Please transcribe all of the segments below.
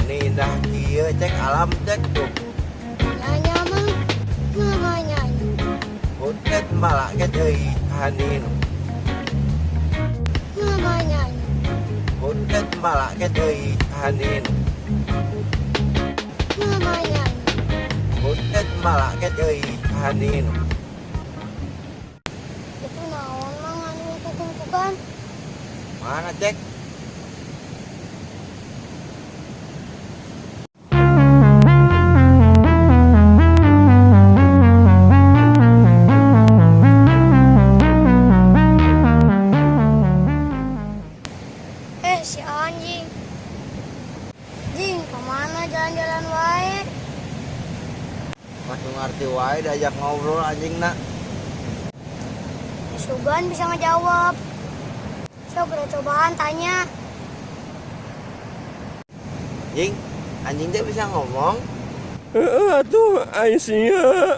Ini indah kieu, Cek, alam, Cek, tuh. Nanya mah, namanya. Butet malah ke deui hanin. Namanya. Butet malah ke deui hanin. Namanya. Butet malah ke deui hanin. Itu naon, Mang, anu kukumpukan? Mana, Cek? Eh, si anjing. Jing, kemana jalan-jalan wae? Masuk ngerti wae diajak ngobrol anjing nak. Ya, Sugan bisa ngejawab. Sok udah cobaan tanya. Jing, anjing teh bisa ngomong. Heeh atuh aing sia.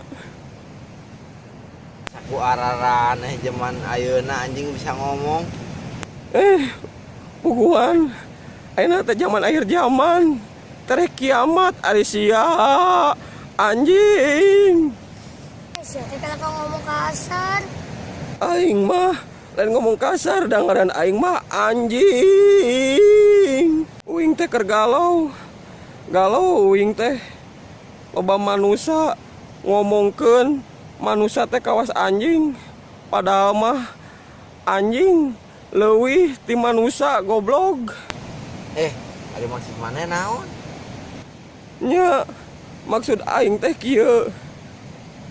Saku araraneh zaman ayeuna anjing bisa ngomong. Eh, puguhan. Ayeuna teh zaman akhir zaman. Tereh kiamat ari sia. Anjing. Eh, sia teh kenapa ngomong kasar? Aing mah lain ngomong kasar, da ngaran aing mah anjing. Uing teh keur galau. Galau uing teh. Loba manusa ngomongkeun manusa teh kawas anjing. Padahal mah anjing leuwih ti manusa, goblok. Eh, ada maksud mana naon? Nya, maksud aing teh kieu.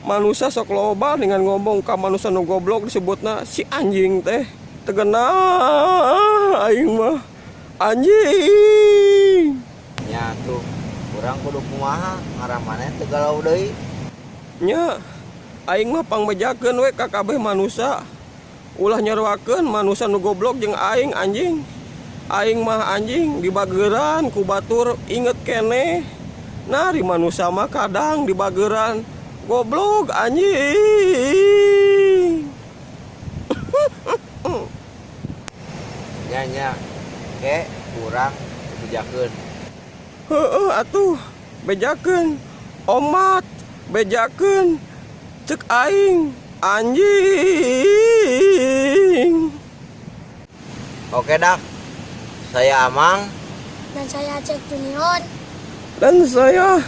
Manusa sok loba dengan ngomong ka manusa nu goblok disebutna si anjing teh. Teu geunah aing mah. Anjing. Nya tuh, urang kudu kumaha ngarah maneh teu galau deui? Nya, aing mah pangbejakeun we ka kabeh manusa. Ulah nyaruakeun manusa nu goblok jeung aing anjing. Aing mah anjing dibageran ku batur inget keneh. Nah, di manusa mah kadang dibageran goblok, anjing. Nya nya, ke urang bejakeun. Heeh atuh, bejakeun. Omat, bejakeun. Cek aing anjing. Oke dak. Saya Amang. Dan saya Cek Junior. Dan saya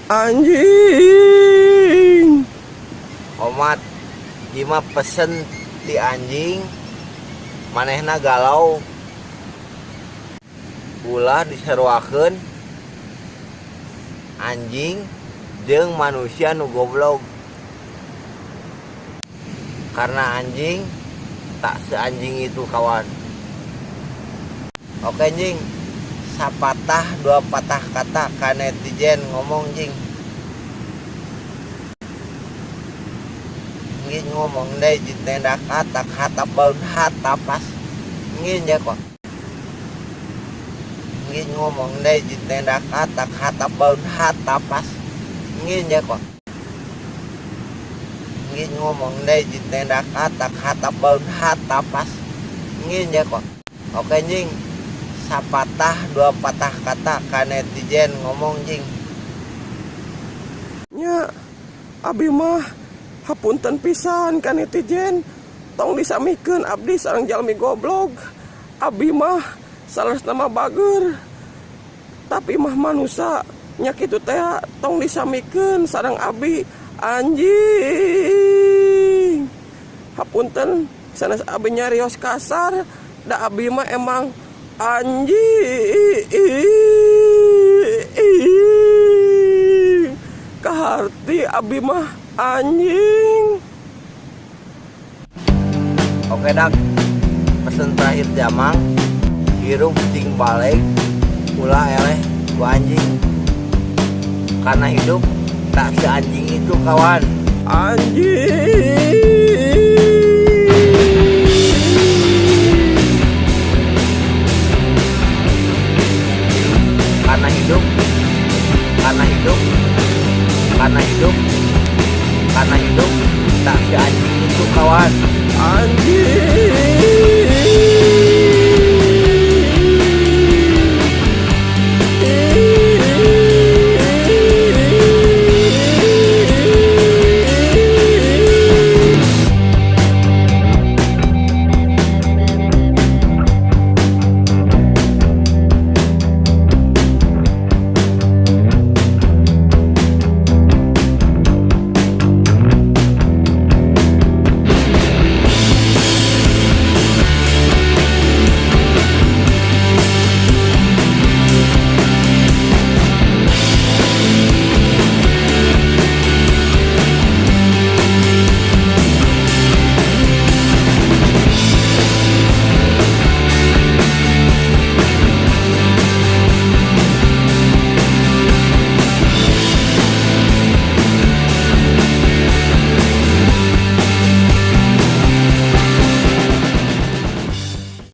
anjing. Omat, gimana pesen di anjing manehna galau, ulah diseruakeun anjing jeung manusia nu goblok, karena anjing tak seanjing itu, kawan. Oke anjing, sapatah dua patah kata ka netizen, ngomong, jing. Ngin ngomong deh jitenda kata kata baun hata pas ngin ya kok. Ngin ngomong deh jitenda kata kata baun hata pas ngin ya kok. Ngin ngomong deh jitenda kata kata baun hata pas ngin ya kok. Oke jing, sapatah dua patah kata ka netizen, ngomong, jing. Nya, abi mah hapunten pisan ka netizen, tong disamikeun abdi sareng jalmi goblok. Abi mah saleresna mah bager, tapi mah manusa nya kitu teh tong disamikeun sareng abi anjing. Hapunten sanes abi nyarios kasar, da abi mah emang anjing. Kaharti abi mah anjing. Oke dak, pesen terakhir jamang, hirup cing balik, ulah eleh ku anjing, karena hidup tak seanjing itu, kawan. Anjing. Karena hidup, karena hidup, karena hidup, karena hidup. Tak seanjing itu, kawan. Anjing.